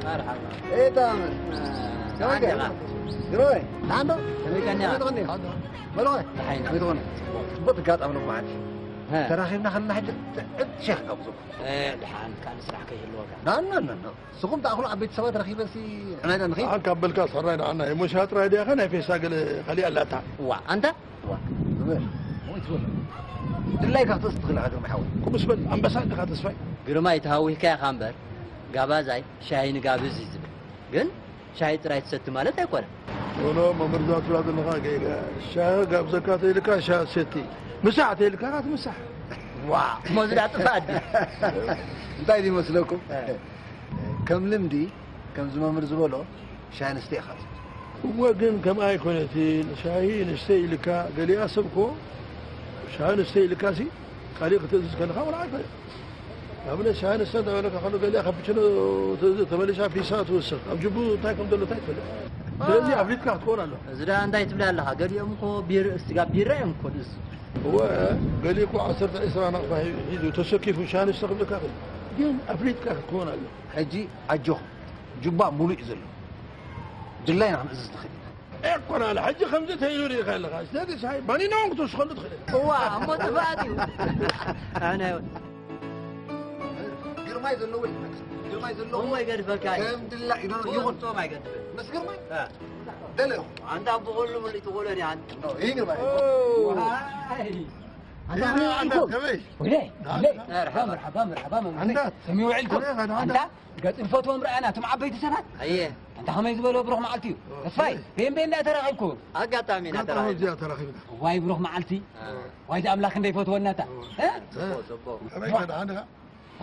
መርሓባ። እታ ኣምር። ከመይ ደሓን ዲኻ? ዲኻ? ግርማይ፣ ደሓን ዶ? ከመይ ቀኒኻ? ከመይ ትኾኒ? በሎ፣ ደሓን ኢና። ከመይ ትኾኒ? ጽቡቕ። ጽቡቕ ትጋጠም ኣሎ በዓል። ሀ። ተራኺብና ከለና ሕጂ ጥዕት ሸይኽ ካብ ዝኾ። እ፣ ደሓን፣ ካልእ ስራሕ ከይህልወካ። ና፣ ና፣ ና፣ ና። ንስኹም ተኣኽሉ ዓበይቲ ሰባት ረኺበሲ ንሕና ኢና ንኸይድ። ኣን ካብ በልካ ሰራይ ንዓና። እሞ ሻሂ ጥራይ ድያ ከ ናይ ፌስታ ገለ ካሊእ ኣላታ? ዋ፣ ኣንታ? ዋ፣ ዝበል። ወይ ትበል። ድላይካ ክትወስድ ትኽእል ኢኻ ግርማይ ሓወይ። ኩምስ በል፣ ኣንበሳ እንዲኻ ተስፋይ። ግርማይ፣ ተሃዊኽካ ኢኻ እምበር፣ ጋባዛይ ሻሂ ንጋብዝ እዩ ዝብል። ግን ሻሂ ጥራይ ትሰቲ ማለት ኣይኮነን። ኖ፣ ኖ፣ መምህር፣ እዛ ትብላ ዘለኻ ጌጋ። ሻሂ ጋብዘካ ተይልካ ሻሂ ትሰቲ። ምሳሕ ተይልካ ትምሳሕ። ዋ፣ እሞ እዚ ደኣ ጥፍኣት ድዩ? እንታይ ድዩ መስለኩም? እ። ከም ልምዲ፣ ከምዚ መምህር ዝበሎ፣ ሻሂ ንስተ ኢኻ ትብል። እወ፣ ግን ከምኣ ኣይኮነትን። ሻሂ ንስተ ኢልካ፣ ገሊኣ ሰብ እኮ ሻሂ ንስተ ኢልካሲ፣ ካሊእ ክትእዝዝ ከለኻ ወላ ኣይኮነን። ንኣብነት ሻሂ ንስተ እንዳበለካ ከሎ ገሊኣ ካፒችኖ ትእዝዝ፣ ተመሊሳ ፒሳ ትውስኽ። ኣብ ጅቡ እንታይ ከም ዘሎ እንታይ ትፈልጥ። ስለዚ ኣፍሊጥካ ክትኮን ኣለካ። እዚ ደኣ እንታይ ትብል ኣለኻ? ገሊኦም እኮ ቢር-፣ ስጋ ቢራ እዮም እኮ ድእዝዙ። እወ፣ ገሊኡ እኮ ዓሰርተ ዒስራ ናቕፋ ሂ-፣ ሂዙ ተሰኪፉ ሻሂ ንስተ ክብለካ ይኽእል። ግን ኣፍሊጥካ ክትኮን ኣለካ። ሕጂ ኣጆኹም፣ ጁባ ሙሉእ እዩ ዘሎ። ድላይና ክንእዝዝ ንኽእል ኢና። ኤኮና፣ ሕጂ ከምዚ ተይሉ ርኢኻ ኣለኻ። ስለዚ ሳይ ባኒና እውን ክትውስኸሉ ትኽእል ኢኻ። እዋ፣ እሞ ጥፍኣት እዩ። ኣነ ግርማይ ዘለዎ ይብለካ። ግርማይ ዘለዎ እሞ ይገድፈልካ እዩ። ከም ድላ ይኖር እሞ ይኹን። እቶም ኣይገድፍን። ምስ ግርማይ? እ። ደለ ይኹን። ኣንታ ብኹሉ ሙሉእ ትኽእሎ እኔ ኣንታ። ኖ፣ ይህ ግርማይ። ኦ። ዋይ። ኣንታ ይህ ከመይ ኣንታ ኢልኩም? ከመይ? ወይኔ፣ ደሓን፣ ወይኔ። ደሓን። መርሓባ፣ መርሓባ፣ መርሓባ፣ መርሓባ። ኣንታ? ሰሚዑ ውዒልኩም? ከመይ ኢኻ? ደሓን፣ ኣንታ? ደሓን። ገጽ ንፈትዎም ረኣና፣ እቶም ዓበይቲ ሰባት። ኣየ። ኣንታ ከመይ ዝበሎ ብሩኽ መዓልቲ እዩ። ኦ፣ ተስፋይ፣ ከመይ? ቤን ቤን እንዳ ተራኺብኩም? ኣጋጣሚ ኢና ኣጋጣሚ ተራኺብና። እዚኣ ተራኺብና። ዋይ ብሩኽ መዓልቲ። አ። ዋይ ዝኣምላኽ ክንደይ ፈትወና እታ። ኦ። እ? ጽቡቕ፣ ጽቡቕ። ከመይ ኢኻ? ደሓን ዲኻ?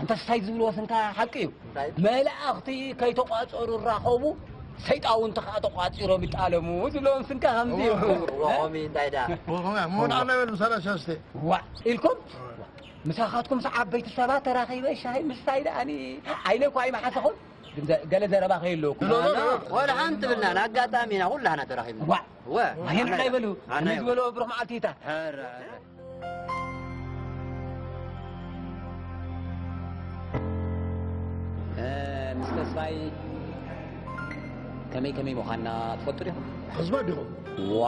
ኣንታ ስታይ ዝብልዎ ስንካ ሓቂ እዩ። እንታይ? መላእኽቲ ከይተቋጸሩ ራኸቡ፣ ሰይጣውንቲ ከኣ ተቋጺሮም ይጣለሙ ዝብሎም ስንካ ከምዚ እዩ። ኦ። እ? ወኸሚ እንታይ ደኣ? ወኸሚ፣ ሞ ንዓና ይበል ምሳና ሻስተ። ዋ፣ ኢልኩም? ዋ። ምሳኻትኩም ሰ ዓበይቲ ሰባት ተራኺበ ሻሂ ምስታይ ደኣኒ ዓይነ እኳ ኣይመሓሰኹን። ግን ዘ-፣ ገለ ዘረባ ከየለውኩም። ኖ፣ ኖ፣ ኖ። ወላ ሓንቲ ብልና፣ ኣጋጣሚ ኢና ኩላህና ተራኺብና። ዋ። ወ-፣ ኣየን ኣና እንታይ በሉ? ኣና ኣነ ዝበሎ ብሩኽ መዓልቲ እታ። ኧረ፣ ኧረ። እ፣ ምስ ተስፋይ ከመይ ከመይ ምዃንና ትፈልጡ ዲኹም? ኣዝማድ ዲኹም? ዋ!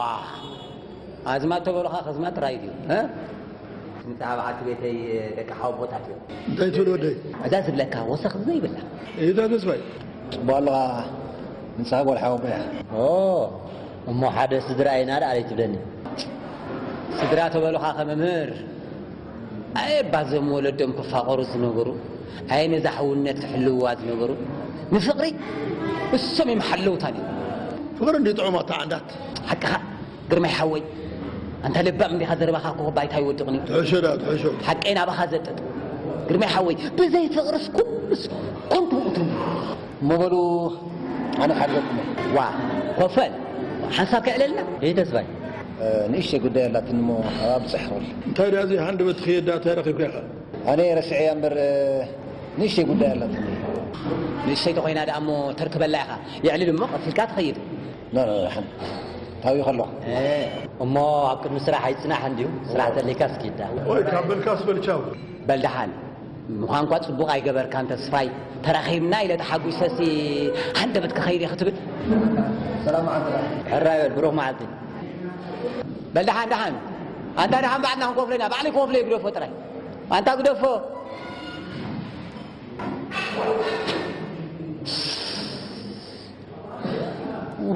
ኣዝማድ ተበሉኻ ከዝማድ ጥራይ ድዩ? እ? ምጽኣብ ዓቲ ቤተይ ደቂ ሓወቦታት እዮም። እንታይ ትብል ወደይ? እዛ ዝብለካ ወሰኽ ዘይብላ። እታ ተስፋይ? ጽቡቕ ኣለኻ። ምጽኣብ ጓል ሓወቦያ። ኦ፣ እሞ ሓደ ስድራ ኢና ደኣ ኣይትብለኒ። ስድራ ተበሉኻ ከመምህር፣ ኣየ ባዞም ወለዶም ክፋቐሩ ዝነበሩ፣ ኣየ ነዛ ሕውነት ክሕልውዋ ዝነበሩ፣ ንፍቕሪ እሶም እዮም ሓለውታ ነይሮም። ፍቕሪ እንዲ ጥዑም ኣታ ዓንዳት። ሓቅኻ ግርማይ ሓወይ፣ ኣንታ ለባም እንዲኻ ዘረባኻ እኮ ባይታ ይወድቕኒ። ትሕሾ ደኣ፣ ትሕሾ። ሓቀይ ናባኻ ዘጥጥ። ግርማይ ሓወይ፣ ብዘይ ፍቕርስ ኩሉስ ኮንቱ ውእቱ። እሞ በሉ፣ ኣነ ክሓግዘኩም እየ። ዋ፣ ኮፈል፣ ሓንሳብ ከዕለልና? እይ ተስፋይ። እ፣ ንእሽተይ ጉዳይ ኣላትኒ እሞ ኣብጽሕ ክብል። እንታይ ደኣ እዚ ሃንደበት ትኸይድ ደኣ እንታይ ረኺብካ ኢኻ? ኣነ ረሲዐያ እምበር፣ እ፣ ንእሽተይ ጉዳይ ኣላትኒ። ንእሽተይ ተኾይና ደኣ እሞ ተርክበላ ኢኻ። የዕልል እሞ ቀስ ኢልካ ትኸይድ። ኖ፣ ኖ፣ ኖ፣ ሓን-፣ ታዊ ከሎ። እ፣ እሞ ኣብ ቅድሚ ስራሕ ኣይጽናሕ እንድዩ። ስራሕ ተለይካ እስኪ ዳ። ኦይ፣ ካብ በልካስ በል ቻው። በል ደሓን። ምዃንኳ ጽቡቕ ኣይገበርካን ተስፋይ። ተራኺብና ኢለ ተሓጒሰሲ ሃንደበት ክኸይድ እየ ክትብል። ሰላም መዓልቲ። ሕራይ በል፣ ብሩኽ መዓልቲ። በል ደሓን፣ ደሓን። ኣንታ ደሓን ባዕልና ክንከፍሎ ኢና። ባዕለይ ክኸፍሎ እየ፣ ግደፎ ጥራይ። ኣንታ ግደፎ።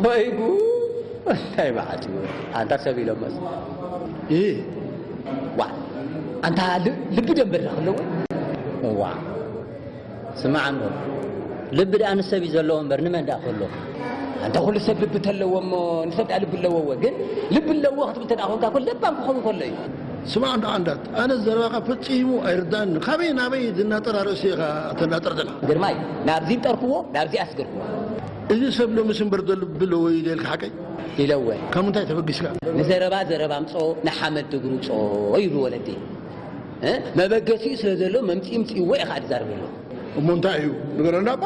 ወይ ጉድ! እንታይ መዓት እዩ? ኣንታ ሰብ ኢሎም መስ-፣ እ፣ ዋ፣ ኣንታ ል-፣ ልቢ ደንበር ዶ ከለዎ? ዋ፣ ስማዕ እሞ፣ ልቢ ደኣ ንሰብ እዩ ዘለዎ እምበር ንመን ደኣ ከሎ? ኣንታ ኩሉ ሰብ ልቢ ተለዎ እሞ ንሰብ ደኣ ልቢ ኣለዎ እወ፣ ግን ልቢ ኣለዎ ክትብል እንተ ደኣ ኮንካ እኮ ለባም ክኸውን ከሎ እዩ። ስማዕ እንዶ ዓንዳት፣ ኣነ ዘረባኻ ፈጺሙ ኣይርድኣንን። ካበይ ናበይ ዝናጠር ኣርእስቲ ኢኻ ተናጥር ዘለኻ? ግርማይ፣ ናብዚ ጠርክዎ፣ ናብዚ ኣስገርክዎ። እዚ ሰብ ሎምስ እምበር ዘሎ ብሎ ወይ ኢለ ኢልካ ሓቀይ? ኢለ እወ። ካብ ምንታይ ተበጊስካ? ንዘረባ ዘረባ ኣምጽኦ፣ ንሓመድ ድግሩ ውጽኦ ይብሉ ወለዲ። እ? መበገሲኡ ስለ ዘሎ መምጽኢ ምጽእዎ ኢኻ ትዛረብ ዘሎ። እሞ እንታይ እዩ? ንገረና እባ።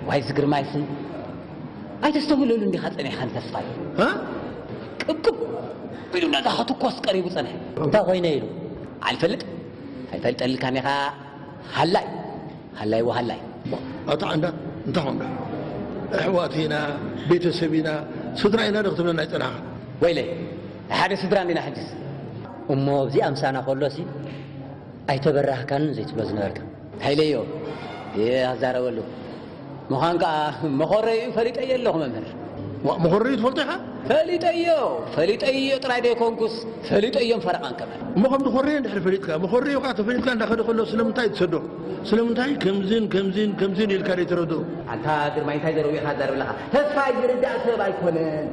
ዋይ፣ እዚ ግርማይሲ ኣይተስተውዕለሉን ዲኻ ጸኒሕካ ንተስፋይ? እ? ቅብቅብ ኢሉ ነዛ ክትኮስ ቀሪቡ ጸንሐ። እንታይ ኮይነ ኢሉ? ኣይፈልጥ። ኣይፈልጠልካን ኢኻ። ሃላይ። ሃላይ ወሃላይ። ኣታ ዓንዳ፣ እንታይ ኾንካ? ኣሕዋት ኢና፣ ቤተሰብ ኢና፣ ስድራ ኢና ዶ ክትብለና ኣይጸናሕካ? ወይለይ፣ ሓደ ስድራ እንዲና ሕጅስ። እሞ ኣብዚኣ ምሳና ከሎሲ ኣይተበራህካንን ዘይትብሎ ዝነበርካ። ሃይለዮ፣ ኣዛረበሉ። ምዃን ከኣ መኾረዩ ፈሊጠዮ ኣለኹ መምህር። ዋ፣ መኾረዩ ትፈልጦ ኢኻ? ፈሊጠዮ፣ ፈሊጠዮ ጥራይ ዘይኮንኩስ፣ ፈሊጠዮም ፈረቓን ከማን። እሞ ከም ዝኾረየ እንድሕር ፈሊጥካ፣ መኾረዩ ከኣ ተፈሊጥካ እንዳኸደ ከሎ ስለምንታይ ትሰዶ? ስለምንታይ ከምዝን ከምዝን ከምዝን ኢልካ ዘይትረድኦ? ኣንታ ግርማይ እንታይ ዘረዊኻ ትዛረብ ኣለኻ? ተስፋይ ዝርዳእ ሰብ ኣይኮነን።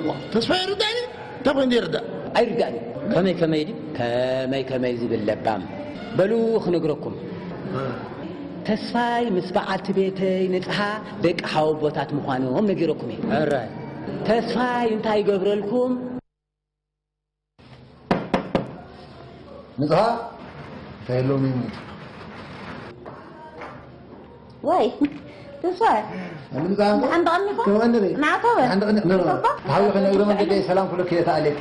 ዋ፣ ተስፋይ ይርዳእኒ? እንታይ ኮይኑ ዘይርዳእ? ኣይርዳእኒ። ከመይ ከመይ ድዩ? ከመይ ከመይ ዝብል ለባም። በሉ ክነግረኩም። እ። ተስፋይ ምስ በዓልቲ ቤተይ ንጽሃ ደቂ ሓወቦታት ምዃኖም ነጊረኩም እየ። ሕራይ። ተስፋይ እንታይ ይገብረልኩም? ንጽሃ እንታይ ኢሎም ይሞቱ? ወይ፣ ተስፋይ። ኣሉ ንጽሃ እሞ? ደሓን ደቐኒኹም? ተወንደ በይ። ንዓካ በል። ደሓን ደቐኒ-፣ ኖ፣ ኖ፣ ኖ። ተስፋ? ተሓቢኸ ናይ እግረ መንገደይ ሰላም ክብለኪ እየ ተኣልየኪ።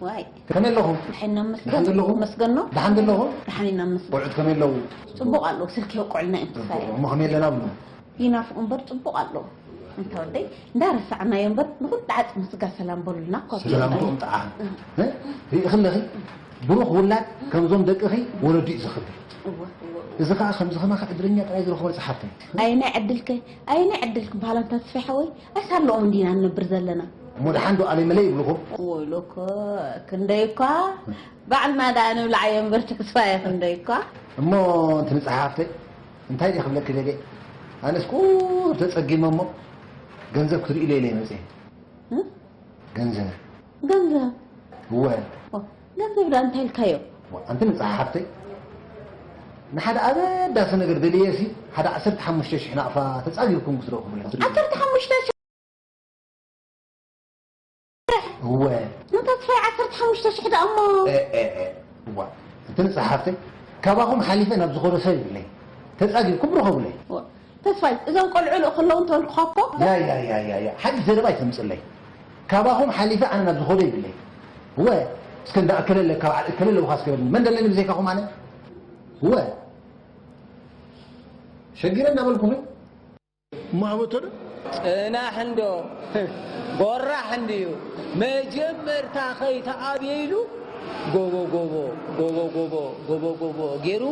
ዋይ። ከመይ ኣለኹም? ድሓን ኢና ደሓን መስገን። ደለኹም? መስገን ኖ? ደሓን ደለኹም? ደሓን ኢና መስገን። ቆልዑት ከመይ ኣለዉ? ጽቡቕ ኣለዉ። ስልኪ የውቅዑልና እዮም ተስፋይ። ጽቡቕ። እሞ ከመይ ኣለና ብሎም? ይናፍቑ እምበር ጽቡቕ ኣለዉ። እንታ ወደይ፣ እንዳረሳዕናዮ እምበር ንኹሉ ዓጽሚ ስጋ ሰላም በሉልና እኮ ሰላም ብሎም። ጥዑም ጣዕም። እ? እ? ሪኢኺ ኣለኺ? ብሩኽ ውላድ ከምዞም ደቅኺ ወለዱ እዩ ዘኽብር። እወ፣ እወ። እዚ ኸኣ ከምዚ ኸማኺ ዕድለኛ ጥራይ ዝረኽቦ ጸሓፍቲ። ኣይናይ ዕድልከ፣ ኣይናይ ዕድልክ በሃል ኣንታ ተስፋይ ሓወይ፣ ኣይሳለኦም እንዲና ንነብር ዘለና። እሞ ደሓን ዶ ኣለይ መለይ ይብልኹም? ወይለከ፣ ክንደይ እኳ ባዕልና ደኣ ንብላዓዮ እምበር ተስፋየ ክንደይ እኳ። እሞ እንትን ጸሓፍተይ፣ እንታይ ድየ ክብለኪ ደልየ? ኣነስ ቁሩብ ተጸጊመ እሞ ገንዘብ ክትርእይለይ ኢለ መጽየ። እ? ገንዘብ። ገንዘብ? እወ። ኦ፣ ገንዘብ ደኣ እንታይ ኢልካዮ? ዋ፣ ኣንቲ ንጽሓፍተይ፣ ንሓደ ኣበዳሲ ነገር ደልየሲ፣ ሓደ ዓሰርተ ሓሙሽተ ሽሕ ናቕፋ ተጻጊርኩም ክትረኽቡ ኢኹም። ዓሰርተ ሓሙሽተ ሽሕ? እወ። ንተስፋይ ዓሰርተ ሓሙሽተ ሽሕ ደኣ እሞ። እ፣ እ፣ እ፣ እዋ። ኣንቲ ንጽሓፍተይ፣ ካባኹም ሓሊፈ ናብ ዝኾነ ሰብ ይብለይ። ተጻጊርኩም ርኸቡለይ። ዋ፣ ተስፋይ፣ እዞም ቆልዑ ልእኹ ኣለዉ እንተበልኩኻ እኮ። ያ፣ ያ፣ ያ፣ ያ፣ ያ። ሓድሽ ዘረባ ኣይተምጽለይ። ካባኹም ሓሊፈ ኣነ ናብ ዝኾነ ይብለይ። እወ፣ እስከ እንዳ እከለ ኣለካ፣ በዓል እከለ ኣለውኻ እስከ በልኒ። መን ደለኒ ብዘይካኹም ኣነ? እወ። ሸጊረ እናበልኩኺ? እሞ ሃበቶ ዶ? ጽናሕ እንዶ፣ ጎራሕ እንድዩ። መጀመርታ ከይተኣብየ ኢሉ፣ ጎቦ፣ ጎቦ፣ ጎቦ፣ ጎቦ፣ ጎቦ፣ ጎቦ ገይሩ፣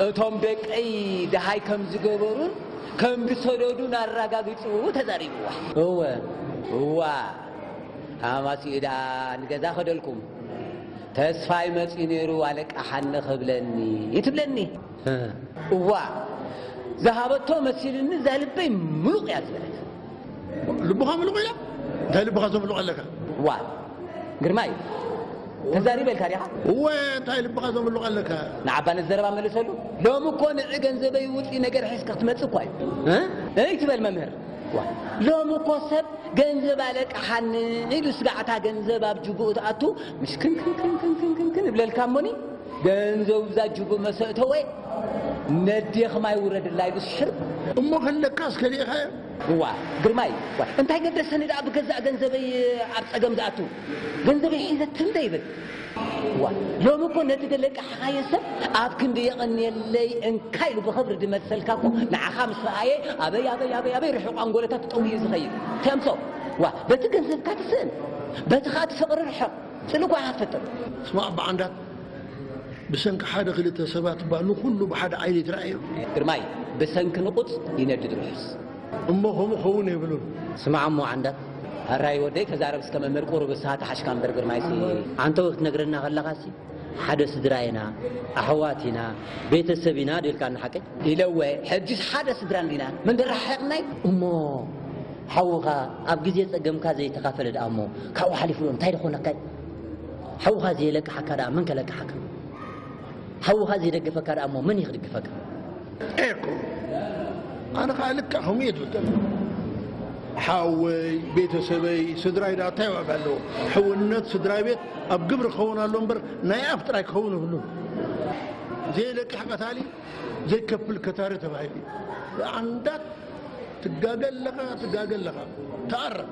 እቶም ደቀይ ደሃይ ከም ዝገበሩን ከም ዝሰደዱን ኣረጋጊጹ ተዛሪብዋ። እወ፣ እዋ፣ ኣማሲኡ ደኣ ንገዛ ከደልኩም። ተስፋይ መጺኡ ነይሩ ኣለቃ ሓኒ ክብለኒ ትብለኒ። እ። እዋ፣ ዝሃበቶ መሲልኒ እዛ ልበይ ምሉቕ እያ ዝበለት። ልብኻ ምሉቕ ኢላ? እንታይ ልብኻ ዘምሉቕ ኣለካ? እዋ፣ ግርማይ፣ ተዛሪበልካ ዲኻ? እወ፣ እንታይ ልብኻ ዘምሉቕ ኣለካ? ንዓባ ነዚ ዘረባ መልሰሉ። ሎሚ እኮ ንዒ ገንዘበይ ውጺ ነገር ሒዝካ ክትመጽእ እኳ እዩ። እ? እይ ትበል መምህር። እዋ፣ ሎሚ እኮ ሰብ ገንዘብ ኣለቃሓኒ ኢሉ ስጋዕታ ገንዘብ ኣብ ጅቡኡ ትኣቱ፣ ምሽ ክን ክን ክን ክን ክን ክን ክን እብለልካ እሞኒ፣ ገንዘቡ እዛ ጅቡእ መሰእተወ፣ ነዴኽማ ይውረድላ ኢሉ ስሕር። እሞ ከለካስ ከሊእኻዮ? እዋ፣ ግርማይ፣ እዋ፣ እንታይ ገደሰኒ ደኣ ብገዛእ ገንዘበይ ኣብ ጸገም ዝኣቱ? ገንዘበይ ሒዘ ትም ዘይብል። እዋ፣ ሎሚ እኮ ነቲ ደለቃሕኻዮ ሰብ ኣብ ክንዲ የቐንየለይ እንካ ኢሉ ብኽብሪ ዝመልሰልካ እኮ ንዓኻ ምስ ረኣየ ኣበይ፣ ኣበይ፣ ኣበይ፣ ኣበይ ርሑቕ ኣንጎለታት ጠውዩ እዩ ዝኸይድ። ተምሶ፣ ዋ፣ በቲ ገንዘብካ ትስእን፣ በቲ ኸኣ ትፍቕሪ ርሑቕ። ጽልእ ጓ ኣይትፈጥር። ስማዕ፣ ብዓንዳት ብሰንኪ ሓደ ክልተ ሰባት እባ ንኹሉ ብሓደ ዓይኒ ትረኣዮ። ግርማይ፣ ብሰንኪ ንቑጽ ይነድድ ርሑስ። እሞ ከምኡ ክኸውን የብሉን። ስማዕ እሞ ዓንዳት። ሕራይ ወደይ፣ ተዛረብ እስከ መምህር፣ ቁሩብ ንስኻ ተሓሽካ እምበር ግርማይሲ። ኣንተ እውን ክትነግረና ከለኻሲ፣ ሓደ ስድራ ኢና፣ ኣሕዋት ኢና፣ ቤተሰብ ኢና ዶ ኢልካኒ ሓቀይ? ኢለወ፣ ሕጅስ ሓደ ስድራ እንዲና፣ መን ደረሓሒቕናይ? እሞ ሓውኻ ኣብ ግዜ ጸገምካ ዘይተኻፈለ ደኣ እሞ ካብኡ ሓሊፉ እንታይ ደኾነካ? ሓውኻ ዘየለቅሓካ ደኣ መን ከለቅሓካ? ሓውኻ ዘይደገፈካ ደኣ እሞ መን እዩ ክድግፈካ? ኤኮ፣ ኣነ ኸኣ ልክዕ ከምኡ እየ ዝብል ዘለኹ። ሓወይ፣ ቤተሰበይ፣ ስድራይ ደኣ እንታይ ዋጋ ኣለዎ? ሕውነት ስድራ ቤት ኣብ ግብሪ ክኸውን ኣሎ እምበር ናይ ኣፍ ጥራይ ክኸውን የብሉን። ዘይለቅሕ ቀታሊ ዘይከፍል ከታሪ ተባሂሉ እዩ። ብዓንዳት ትጋገ ኣለኻ፣ ትጋገ ኣለኻ። ተኣረም።